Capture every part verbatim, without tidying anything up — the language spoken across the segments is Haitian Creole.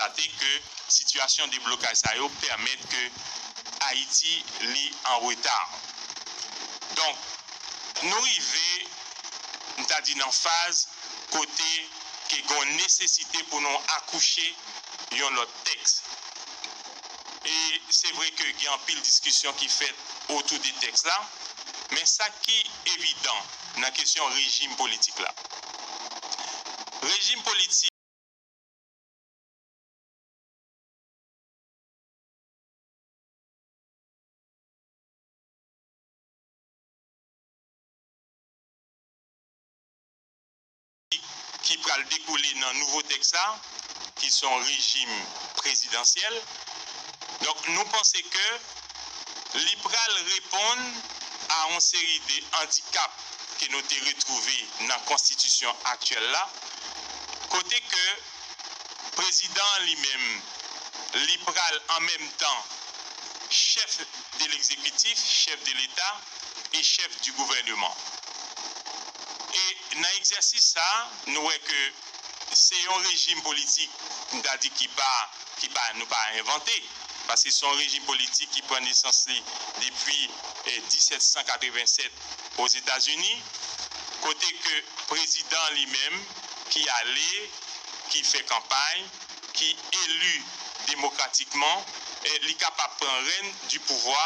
konstate ke sitiyasyon deblokaj sa yo pèmèt ke Ayiti li an reta. Donk, nou rive, m ta di, nan faz kote ke gen nesesite pou nou akouche yon lòt tèks. E se vre ke gen anpil diskisyon ki fèt otou de tèks la, men sa ki evidan nan kesyon rejim politik la. Rejim politik ki pral dekoule nan nouvo tèks la, ki se yon rejim prezidansyèl. Donk, nou panse ke li pral reponn a yon seri de andikap ke nou te retwouve nan konstitisyon aktyèl la, kote ke prezidan an li menm, li pral an menm tan chèf de legzekitif, chèf de Leta e chèf di gouvèneman. E nan egzèsis sa a, nou wè ke se yon rejim politik, m ta di, ki pa, ki pa, nou pa envante, paske se yon rejim politik ki pran nesans li depi, eh, disèt san katrevennsèt Ozetazini, kote ke prezidan li menm ki ale, ki fè kanpay, ki eli demokratikman, eh, li kapab pran rèn di pouvwa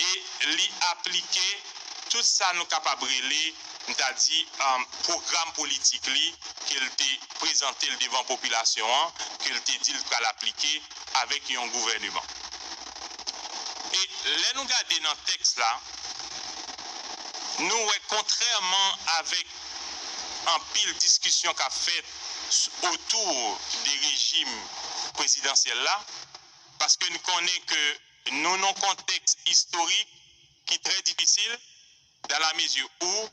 e li aplike tout sa nou kapab rele, m ta di, um, pwogram politik li ke l te prezante l devan popilasyon an, ke l te di l pral aplike avèk yon gouvèneman. E lè nou gade nan tèks la, nou wè, kontrèman avèk anpil diskisyon k ap fèt s-, otou de rejim prezidansyèl la, paske n konnen ke nou nan yon kontèks istorik ki trè difisil, dans la mesure où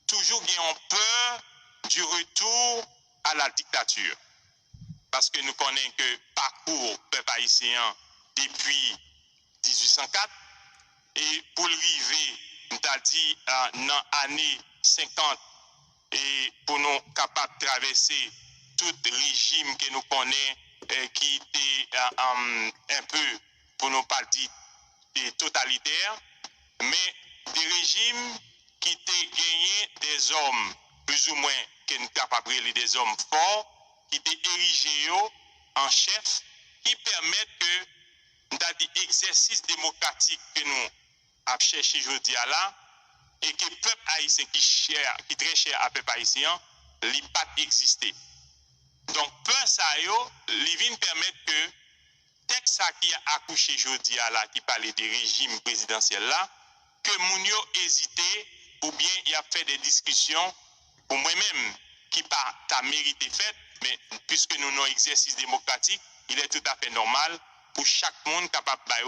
toujou gen yon pè du retour à la dictature. Paske nou konnen ke pakou pèp ayisyen an depi dizuit san kat, e pou l rive, m ta di, a, nan ane senkant, e pou nou kapab travèse tout rejim ke nou konnen, e, ki te, a, am, un peu, pou nou pa di, e, totalitè, men de rejim ki te genyen dèzòm plizoumwen ke n kapab rele dèzòm fò, ki te erije yo an chèf, ki pèmèt ke, m ta di, egzèsis demokratik ke nou ap chèche jodi a la, e ke pèp ayisyen ki chè, ki trè chè a pèp ayisyen an, li pa t egziste. Donk, pè sa yo, li vin pèmèt ke tèks sa ki akouche jodi a la, ki pale de rejim prezidansyèl la, ke moun yo ezite oubyen y ap fè de diskisyon, pou mwen menm, ki pa ta merite fèt, men piske nou nan egzèsis demokratik, il est tout à fait normal pou chak moun kapab bay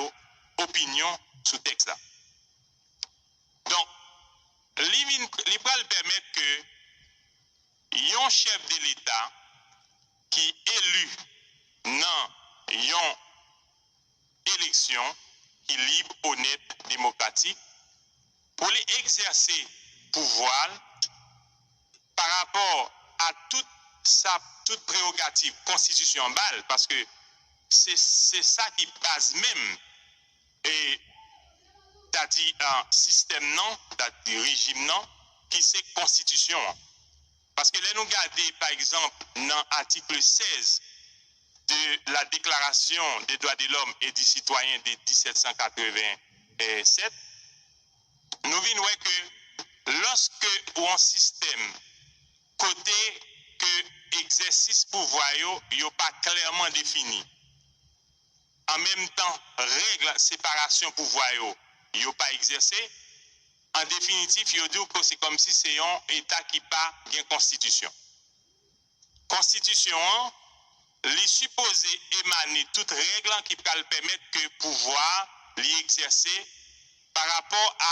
opinyon sou tèks la. Donk, li vin, li pral pèmèt ke yon chèf de Leta ki eli nan yon eleksyon ki lib, onèt, demokratik, pou li egzèse pouvwa l pa rapò a tout sa, tout prerogativ konstitisyon an ba l, paske se, se sa ki baz menm, e, ta di, a, sistèm nan, ta di rejim nan, ki se konstitisyon an. Paske lè nou gade, pa egzanp, nan atik sèz de la Déclaration des droits de l'homme et du citoyen de disèt san katrevennsèt, nou vin wè ke lòske ou an sistèm kote ke egzèsis pouvwa yo, yo pa klèman defini, an menm tan, règ separasyon pouvwa yo, yo pa egzèse, an definitif, yo di w ke se kòmsi se yon eta ki pa gen konstitisyon. Konstitisyon an, li sipoze emane tout règ lan ki pral pèmèt ke pouvwa a, li egzèse pa rapò a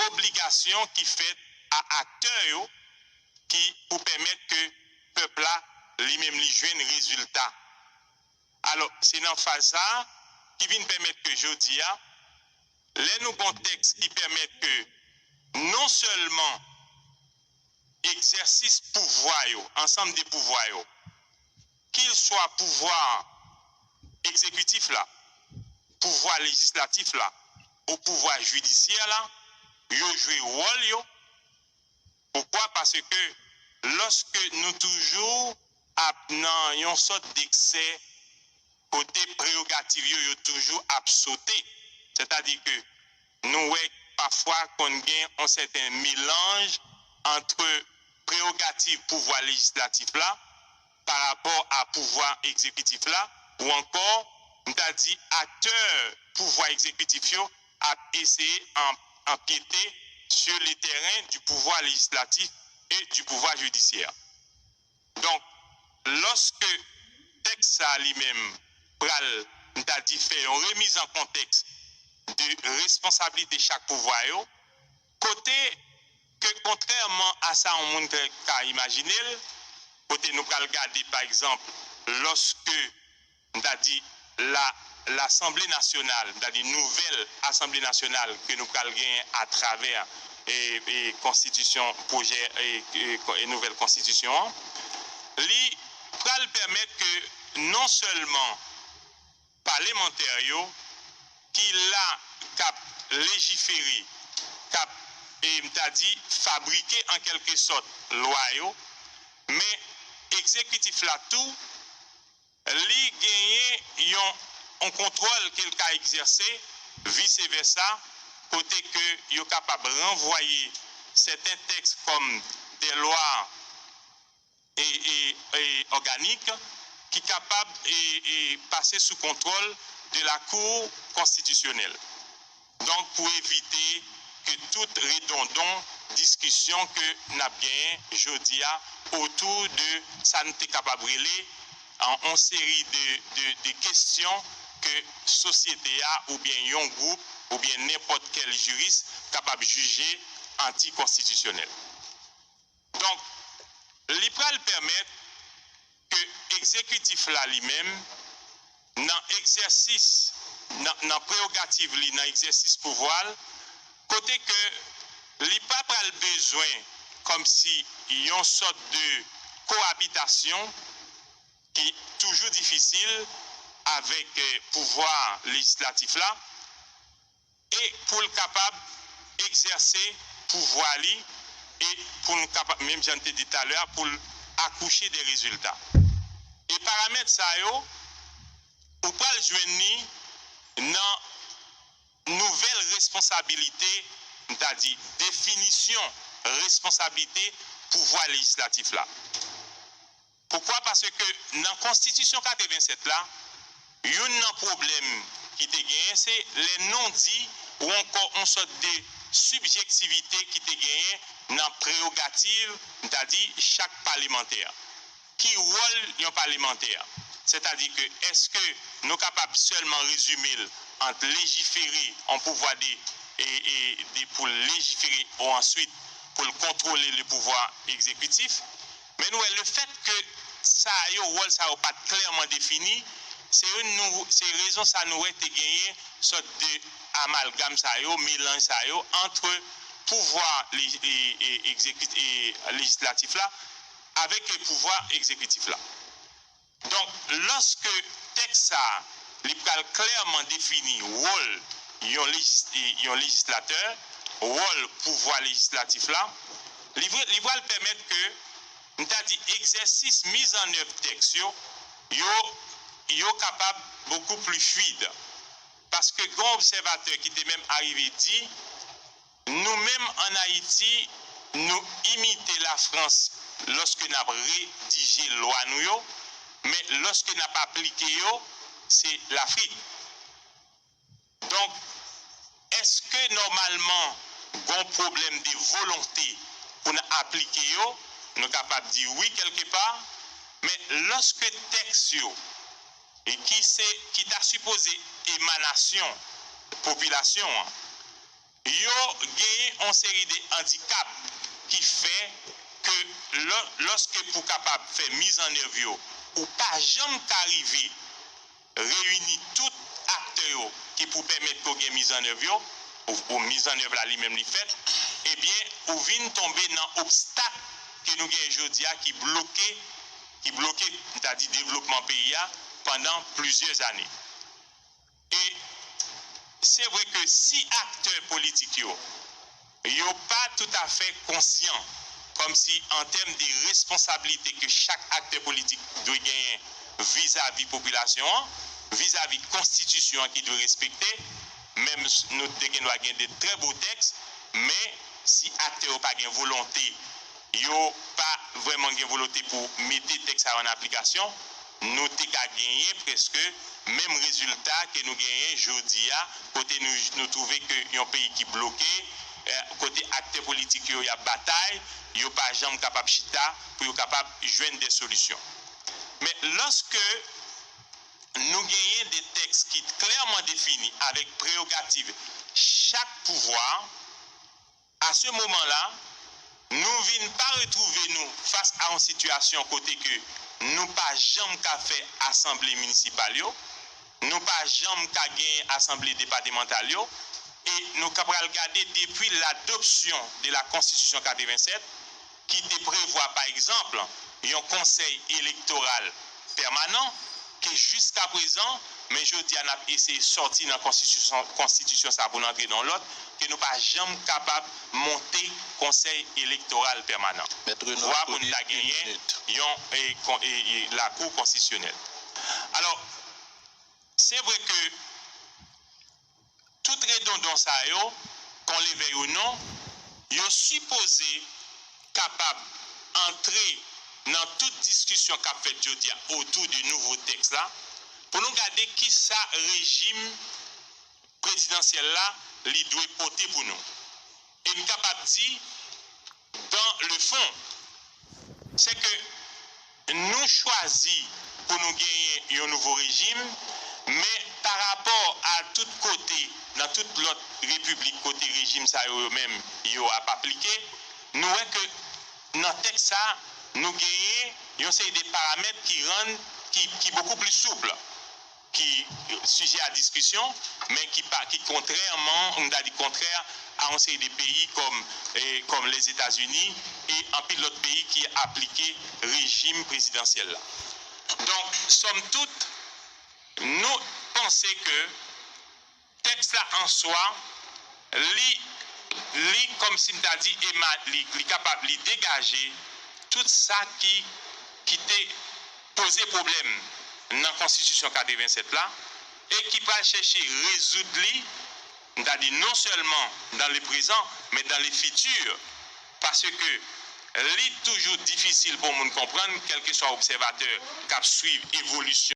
obligasyon ki fèt a aktè yo, ki pou pèmèt ke pèp la, li menm, li jwenn rezilta. Alò, se nan faz sa a ki vin pèmèt ke jodi a, lè nou gon tèks ki pèmèt ke non sèlman egzèsis pouvwa yo, ansanm de pouvwa yo, kilswa pouvwa egzekitif la, pouvwa lejislatif la, o pouvwa jidisyè la, yo jwe wòl yo. Poukwa? Paske lòske nou toujou ap nan yon sòt deksè kote prerogativ yo, yo toujou ap sote. Sètadi ke nou wè pafwa konn gen yon sèten melanj ant prerogativ pouvwa lejislatif la pa rapò a pouvwa egzekitif la, ou ankò, m ta di, aktè pouvwa egzekitif yo ap eseye an, anpyete sur le terrain du pouvoir législatif et du pouvoir judiciaire. Donk, lòske tèks sa a li menm pral, m ta di, fè yon remiz an kontèks de responsablite chak pouvwa yo, kote ke, kontrèman a sa yon moun ka, ka imajine l, kote nou pral gade, pa egzanp, lòske, m ta di, la, Lasanble Nasyonal, m ta di, nouvèl Asanble Nasyonal ke nou pral genyen atravè, e, e, konstitisyon, pwojè, e, e, e nouvèl konstitisyon an, li pral pèmèt ke non sèlman palemantè yo ki la k ap lejifere, k ap, e, m ta di, fabrike an kèlke sòt lwa yo, men egzekitif la tou, li genyen yon, yon kontwòl ke l ka egzèse, vise vèsa, kote ke yo kapab ranvwaye sèten tèks kòm de lwa e, e, e òganik ki kapab e, e pase sou kontwòl de la Cour constitutionnelle. Donk, pou evite ke tout redondon diskisyon ke n ap genyen jodi a otou de sa n te kapab rele an, yon seri de, de, de kesyon ke sosyete a oubyen yon gwoup oubyen nenpòt kèl jiris kapab jije antikonstitisyonèl. Donk, li pral pèmèt ke egzekitif la li menm, nan egzèsis, nan, nan prerogativ li, nan egzèsis pouvwa l, kote ke li pa pral bezwen kòmsi yon sòt de koabitasyon ki toujou difisil avèk, eh, pouvwa lejislatif la, e pou l kapab egzèse pouvwa li, e pou l kapab, menm jan n te di talè a, pou l akouche de rezilta. E paramèt sa yo, ou pral jwenn li nan nouvèl responsabilite, m ta di, definisyon responsabilite pouvwa lejislatif la. Poukwa? Paske nan Konstitisyon katrevennsèt la, youn nan pwoblèm ki te genyen, se lè non di ou ankò yon sòt de sibjektivite ki te genyen nan prerogativ, m ta di, chak palemantè. Ki wòl yon palemantè? Sètadi ke èske nou kapab sèlman rezime l ant lejifere, yon pouvwa de, e, e, de, pou l lejifere ou answit pou l kontwole le pouvwa egzekitif? Men nou wè, lefèt ke sa yo, wòl sa yo pa t klèman defini, se youn nou, se rezon sa nou wè te genyen sòt de amalgam sa yo, melanj sa yo, ant pouvwa le-, e, e, egzekit-, e, lejislatif la avèk pouvwa egzekitif la. Donk, lòske tèks sa a, li pral klèman defini wòl yon lejis-, e, yon lejislatè, wòl pouvwa lejislatif la, li vre-, li pral pèmèt ke, m ta di, egzèsis mizannèv tèks yo, yo, yo kapab bokou pli fluid. Paske gen yon obsèvatè ki te menm arive di, nou menm ann Ayiti, nou imite Lafrans lòske n ap redije lwa nou yo, men lòske n ap aplike yo, se Lafrik. Donk, èske nòmalman gen yon pwoblèm de volonte pou n aplike yo? Nou kapab di wi kèlkepa, men lòske tèks yo, e ki se, ki ta sipoze emanasyon popilasyon an, yo genyen yon seri de andikap ki fè ke lò-, lòske pou kapab fè mizannèv yo, ou pa janm ka rive reyini tout aktè yo ki pou pèmèt ke w gen mizannèv yo, ou, ou mizannèv la li menm li fèt, ebyen, ou vin tonbe nan obstak ke nou gen jodi a ki bloke, ki bloke, m ta di, devlopman peyi a, pandan plizyè zane. E se vre ke si aktè politik yo, yo pa toutafè konsyan, kòmsi an tèm de responsablite ke chak aktè politik dwe genyen vizavi popilasyon an, vizavi konstitisyon an ki dwe respekte, menm s- nou te gen dwa gen de trè bo tèks, men si aktè yo pa gen volonte, yo pa vrèman gen volonte pou mete tèks sa yo an aplikasyon, nou te ka genyen prèske menm rezilta ke nou genyen jodi a, kote nou, nou twouve ke yon peyi ki bloke, eh, kote aktè politik yo y ap batay, yo pa janm kapab chita pou yo kapab jwenn de solisyon. Men lòske nou genyen de tèks ki klèman defini avèk prerogativ chak pouvwa, a se moman la, nou vin pa retwouve nou fas a yon sitiyasyon kote ke nou pa janm ka fè asanble minisipal yo, nou pa janm ka genyen asanble depatmantal yo, e nou ka pral gade depi ladopsyon de la Constitution quatre-vingt-sept, ki te prevwa, pa egzanp, yon konsèy elektoral pèmanan, ke jiska prezan, men jodi a n ap eseye sòti nan konstitisyon, konstitisyon sa pou n antre nan lòt, ke nou pa janm kapab monte konsèy elektoral pèmanan. Vwa pou n ta genyen yon e, kon- e, e, lakou konstitisyonèl. Alò, se vre ke tout redondon sa yo, qu'on le veuille ou non, yo sipoze kapab antre nan tout diskisyon k ap fèt jodi a otou de nouvo tèks la, pou nou gade kisa rejim prezidansyèl la li dwe pote pou nou. E m kapab di, dans le fond, se ke nou chwazi pou nou genyen yon nouvo rejim, men pa rapò a tout kote, nan tout lòt repiblik kote rejim sa yo, yo menm, yo ap aplike, nou wè ke nan tèks sa, nou genyen yon seri de paramèt ki rann, ki, ki bokou pli soup ki sijè a diskisyon, men ki pa, ki kontrèman, m ta di kontrè a yon seri de peyi kòm, e, kòm Lèzetazini e anpil lòt peyi ki aplike rejim prezidansyèl la. Donk, sòm tout, nou panse ke tèks la an swa, li, li kòmsi m ta di, ema- li, li kapab, li degaje tout sa ki, ki te poze pwoblèm nan konstitisyon katrevennsèt la, e ki pral chèche rezoud li, m ta di, non sèlman dans le présent, men dans le futur, paske li toujou difisil pou moun konprann, kèlkeswa obsèvatè k ap swiv evolisyon